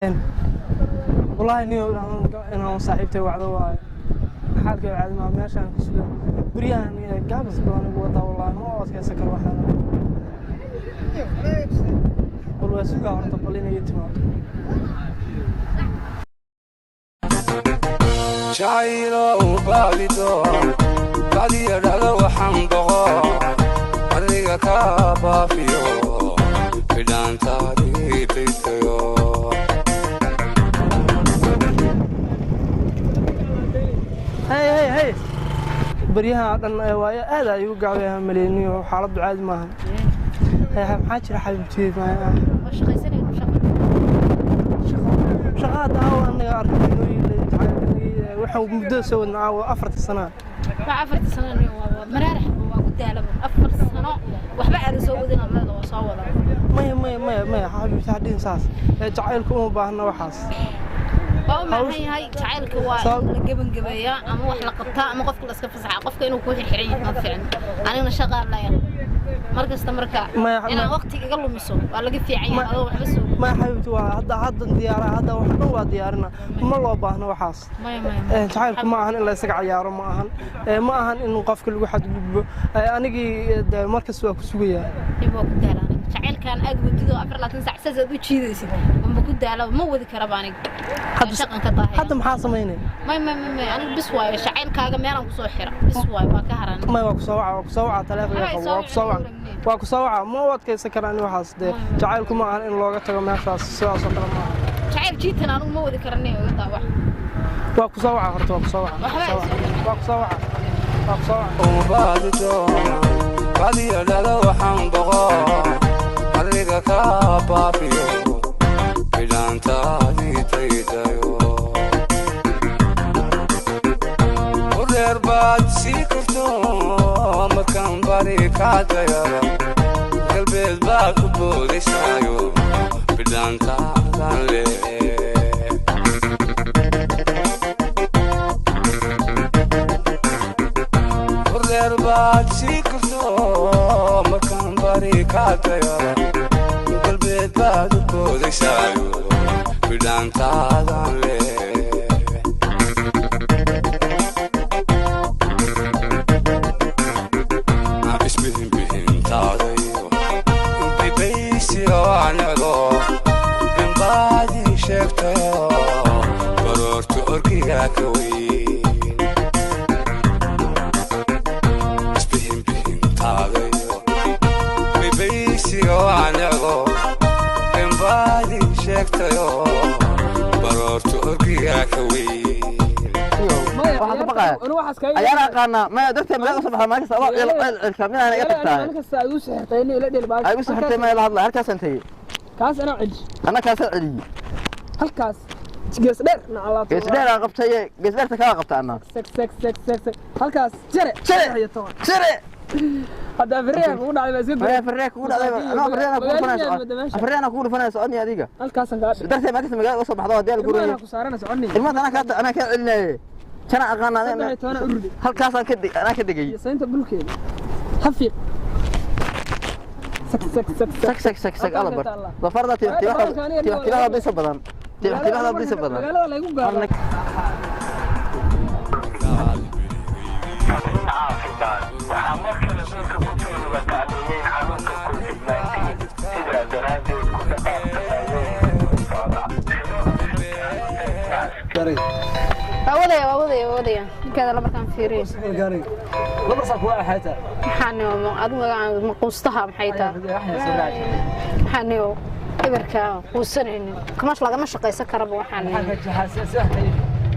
Wallaahi niyo, inaan saaxiibtay wacdo waayo. Xaalkay caadi maa meeshaan ku sugan beryahan, gaabis badan igu wadaa. Wallaahi ma u adkaysan karo waxaan. Bal waa sugaa horta, bal inay ii timaado. Jacaylo baadido badiya dhalo, waxaan boqo adiga ka baafiyo bidhaantaadii daydayo. Hey hey hey, baryahan oo dhan waayo aad ay igu gaabay maleyniyo, xaaladdu caadi maaha. Hey, maxaa jira, xabiibtiyey? Shaqa hadda aawa anaga arkay, waxaan muddo soo wadna aawa 4-ta sanaa. Waa 4-ta sano maraarax, waa ku daalaba 4 sano, waxba aadan soo wadin, leeda waa soo wada. Maya maya maya maya, xabiibti, hadhihin saas. Jacaylku uma baahna waxaas. Waa u maahan yahay jacaylka, waa in la gebangabeeyaa ama wax la qabtaa ama qofka la iska fasaxaa. Qofka inuu ku xirxiran yahay ma fiicno. Anigana shaqaan leeyahay mar kasta, marka inaad waqtiga iga lumiso waa laga fiican yahay adoo waxba soo. Maya xabiibti, waa hadda haddan diyaara, hadda wax dhan waa diyaarina, ma loo baahno waxaas. Maya maya. Jacaylku ma ahan in la isaga cayaaro, ma ahan. Ma ahan in qofka lagu xadgudbo. Anigii dee markas waa ku sugayaa. Dhib waa ku daala aniga jacaylkan aad wadido 24 saac saas aad u jiidaysid, wanba ku daala, ma wadi karaba aniga. Shaqan ka daahaya. Hadda maxaa samaynay? May may may may, aniga bis waayo, jacaylkaaga meelaan kusoo xira, bis waayo, waa ka haran. May, waa kusoo waca, waa kusoo waca taleefanka Maxay qabo. soo Waa kusoo waca. wicin? Waa kusoo waca, ma u adkaysan kara ani waxaas dee. Jacaylku ma ahan in looga tago meeshaas, sidaas oo kale ma ahan. Jacayl jiitan anigu ma wadi karanay, oga daa wax. Waa kusoo waca horta, waa kusoo waca. Waxba ay soo wicin. Waa kusoo waca, waa kusoo waca. Baadido badiya dhalo, waxaan boqo adiga ka baafiyo bidhaantaadii daydayo. Ureer baad sii karto markaan bari ka dayaba, galbeed baad u boodaysayo bidhaantaadan lee. Ureer baad sii karto markaan bari ka dayaba, galbeed baad u boodaysayo bidhaantaadan lee. Isbihinbihintaadayo baybaysiyo anigoo binbaadii sheegtayo baroorta orgiga ka weyn. Isbihinbihintaadayo baybaysiyo anigoo binbaadii sheegtayo baroorta orgiga ka weyn. Waxaan ka baqaya ayaan aqaanaa, maya darteed magaalada usoo baxda maalin kasta adoo cil cil cilka minaana iga tagtaa. Ay igu sixirtay, maya la hadla, halkaasaan tegey. Kaas anaa celish. Anna kaasaan celiyey. Halkaas gees dheer nacalaato. Gees dheer aan qabtaye, gees dheerta kaa qabta anna. Seg seg seg seg seg, halkaas jare. Jare. 13. Jire. Hadda afriya kugu dhacday baa iska. Maya, farriya kugu dhacday, anaa farriya kugu dhufanaya socon, afriya kugu dhufanaya soconni adiga. Halkaasaan kaa darteed maalin kasta magaalada usoo baxdo haddii la ilmaha guraya ku saarana soconni. Ilmaha anaa kaa celinaye, jana aqaana. 13 urudi. Halkaasaan ka anaa ka degay. Iyo saynta dhulkeeda hafiiq, seg seg seg. Sag sag sag sag, ala bar dafarda tibaxda bisa badan, tibaxda bisa badan. Magaalada laygu gaado. Waxaa mar kale dalka ku soo nabadgacleeyey xanuunka COVID-19, sidaa daraaddeed ku dhaqaaq tallaabooyinka socda. Waa wadaya, waa wadaya, waa wadaya ninkeeda la markaan fiiriyo. Maxaa niyo adigu magaca maquustaha maxay tahay? Maxaa niyo eberka quusanaynin kamash lagama shaqaysan karaba. Waxaan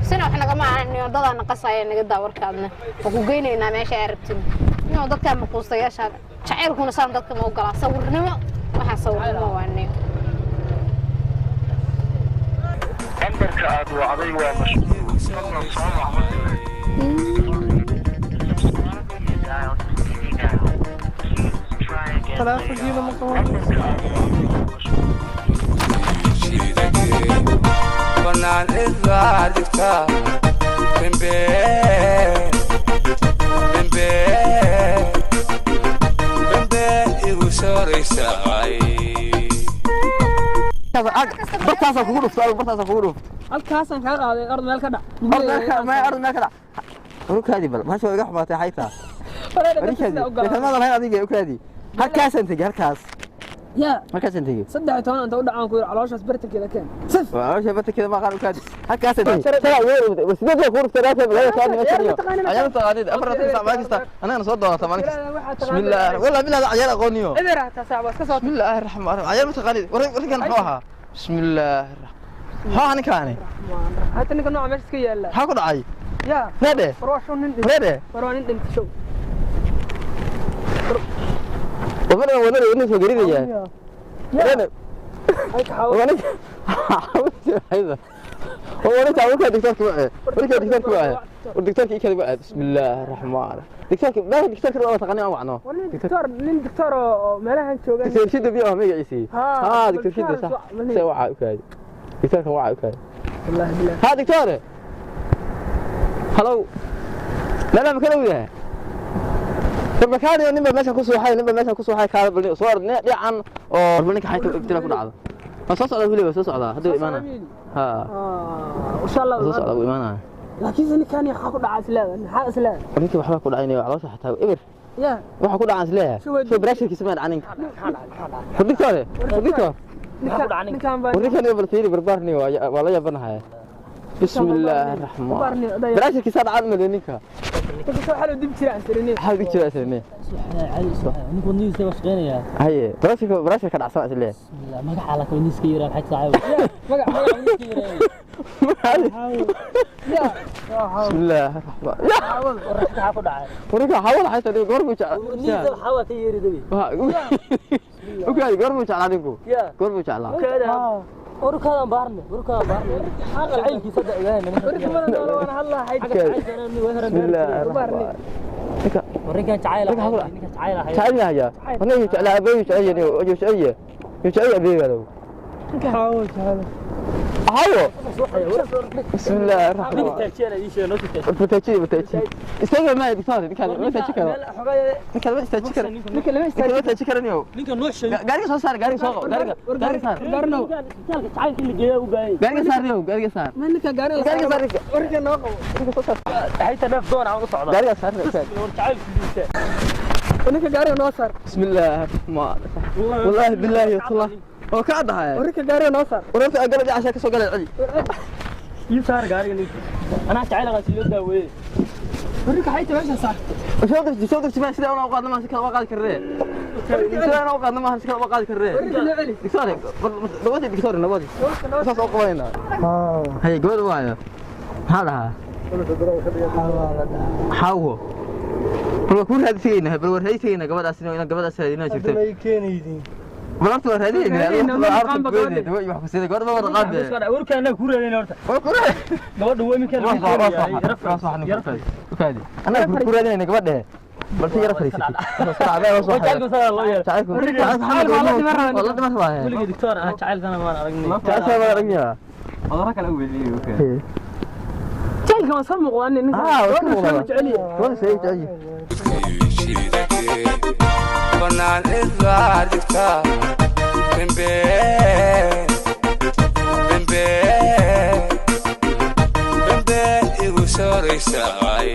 sina wax nagama ahan niyo, dadaa naqasaya naga daa warkaadna, waa ku geynaynaa meesha ay rabtin niyo. Dadkaa maquustayaasha jacaylkuna saan dadka ma ogolaa sawirnimo, waxaan sawirnimo waa niyo. Nambarka aad wacday waa mashquul, fadlan soo wac. Taleefankiina ma qaban. Banaan cidlaa dhigta bembe bembe bembe igu sooraysaay. Bartaasaan kugu dhuftay, adigu bartaasaan kugu dhuftay. Halkaasaan kaa qaaday, ord meel ka dhac. Ord meel ka dhac. Ukaadi bal, bahasha waa iga xumaatay xaytaa. Ukaadi, kalmada lahayn adiga ukaadi. Halkaasaan tegey, halkaas. Yaa. Halkaasaan tegey. 13 inta u dhacaan ku yiri calooshaas bartankeeda keen. Sif. Caloosha bartankeeda ma aqaan ukaadi. Halkaasaan tegey. Tala weyn, sideed waa kugu dhuftay, raasay magaalada kaadi meesha iyo. Cayaar taqaanid, 24 saac maalin kasta. Anagana soo doonata maalin kasta. Bismillaah. Wallah billaah cayaar aqooniyo. Eber hataa saac waa iska soo. Bismillaahi raxmaani raxiim. Cayaar ma taqaanid. Warkan muxuu ahaa? Bismillaahi raxmaan. Maxaa ninkaani? Hata ninka nooca meesha iska yaala. Maxaa ku dhacay? Yaa. Reede. War waa show nin dhintay. Reede. War waa nin dhintay show. Wadada wadada wadada soo gelinaya. Reede. Ay ka xawo. Wadada. Wadada warka digtaarka waa. Warka digtaarka waa. War digtaarka ikada waa. Bismillaahi raxmaani. Digtaarka ma digtaarka waa taqaanaa aan wacno. War nin digtoor oo meelahan jooga. Digtaar shida biyo magaciisa. Ha digtaar shida sax. Say waxa u kaadi. Digtaarka waxa u kaadi. Wallahi billaah. Ha digtaar. Hello. La la ma kala yahay. Barbakaani nin baa meesha ku soo xay, nin baa meesha ku soo xay kaada bal soo ordnay dhican oo bal ninka xayta ibtila ku dhacdo. Ma soo socdaa weliba soo socdaa haduu imaana. Ha. Insha Allah soo socdaa wuu imaana. Laakiin ninkan waxa ku dhacay isleedahay, maxaa isleedahay? Ninka waxba ku dhacaynayo caloosha xataa eber. Yaa. Waxa ku dhacaan isleeyahay. Soo pressure-kiisa ma dhacanin. Xuddigtoore, xuddigtoore. Ninkan baa Warninkan bal fiiri barbaarni waa la yaabanahay. Bismillaahi raxmaan. Pressure-kiisa dhacaan ma ninka. Ninka waxa loo dib jiraa isleeyahay. Waxa dib jiraa isleeyahay. Ninku wadnihiisa waa shaqeynayaa. Haye, pressure-ka dhacsan isleeyahay. Bismillah, magaca la kala iska yeeraa xaj saaxiib. Magac iska yeeraa. Bismillaahi raxmaan. Warka ku dhacay. Warka xawal xayta dhigo goor buu jeclaa. Wadnihiisa waxa waa ka yeeri dabi. Ogaay goor buu jeclaa ninku. Goor buu jeclaa. Warkaadan baarne, warkaadan baarne. Jacaylkiisa da ogaanay. Warka madan doolo waan hadlahay. Bismillaahi raxmaan. Warkan jacayl ah, ninka jacayl ah. Jacayl ah. Aniga jeclaa abeeyo jecel yahay, oo jecel yahay. Jecel abeeyo walaw. Xawo jecel. Xawo. Bismillaahi raxmaan. Bataajiye bataajiye. Istaga ma digtaar ninka lama istaaji karo. Ninka lama istaaji karo. Ninka lama istaaji karo. Istaaji karo niyow. Ninka noo sheeg. Gaariga soo saar, gaariga soo qabo. Gaariga gaariga saar. Gaarno. Isbitaalka jacaylka la geeyo u baahan. Gaariga saar niyow, gaariga saar. Ma ninka gaariga gaariga saar. Warka noo qabo. Ninka soo saar. Xayta neef doon aan u socdaa. Gaariga saar. War jacaylkiisa. Ninka gaariga noo saar. Bismillaahi raxmaan. Wallaahi billaahi wallah. Oo ka dhahay. Warka gaariga noo saar. Warka galad casha ka soo galay cali. Ii saar gaariga ninka. Anaa jacayl qasi loo daaweeyay. Warka xayta meesha saar. Soo dirti soo dirti ma sida aan u qaadno ma si kala qaadi karree. Sida aan u qaadno ma si kala qaadi karree. Diktoor, nabadi diktoor nabadi. Saas oo qabanayna. Hay gabadh waayo. Maxaa dhahaa? Xawo. Bal waa ku raadsigeynaa, bal waa raadsigeynaa gabadhaas inuu gabadhaas raadinaa jirto. Hadda may keenaydin. Bal horta waa raadinayna. Wax ku siday gabadha ma wada qaadee. Warka anaa ku raadinayna horta. Waa ku raadin. Gabadhu way minka Waa waa waa. Anaa ku raadinayna gabadha. Bal si yara fariisatay. Soo Jacaylku saa loo yeero. Jacaylku. Waa la dhiman rabaa. Weligii diktoor ah jacaylkana waan aragnay. Jacaylka waan aragnay. Cudurro kale u weydiiyay okay. Jacaylka waan soo muuqdaa ninka. Ah, waa soo muuqdaa. Waa soo jecel. Banaan ilaa dhigtaa bembeen bembeen bembeen igu sooraysaay.